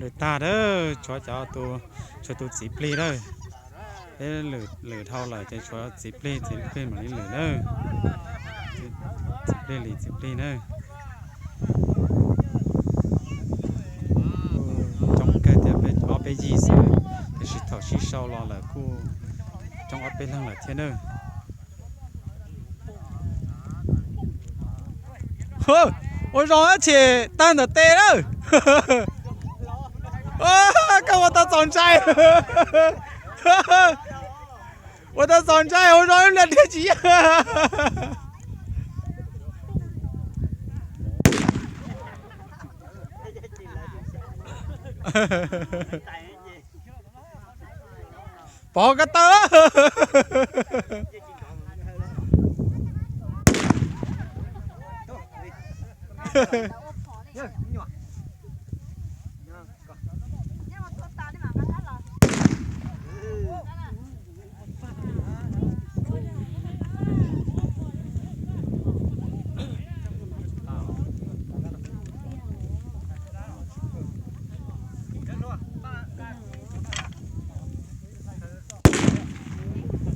Lwm tag lawm, tshuav cov tus, tshuav tus txiv plig lawm. Peb lwm dhau lawm ces tshuav txiv plig, txiv plig mam li lwm na. Txiv plig li txiv plig na. Coob kawg thiab, peb ob peb yig xwb, tiam sis thaum sib sau los lawm kuj coob ob peb leeg lawm thiab na. Ua zoo dab tsi tag ntawm tes lawm. Koj ua tau txaus ntshai. Ua tau txaus ntshai, ua zoo ib pliag dhia tsis yeej. Pov ko taw.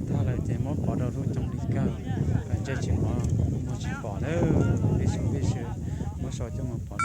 Tag lawm ces muab pov rau lub cooj li kawg, ntsej tsis pov, muag tsis pom lawm, peb sawv peb sawv, muab sau coj mus pov.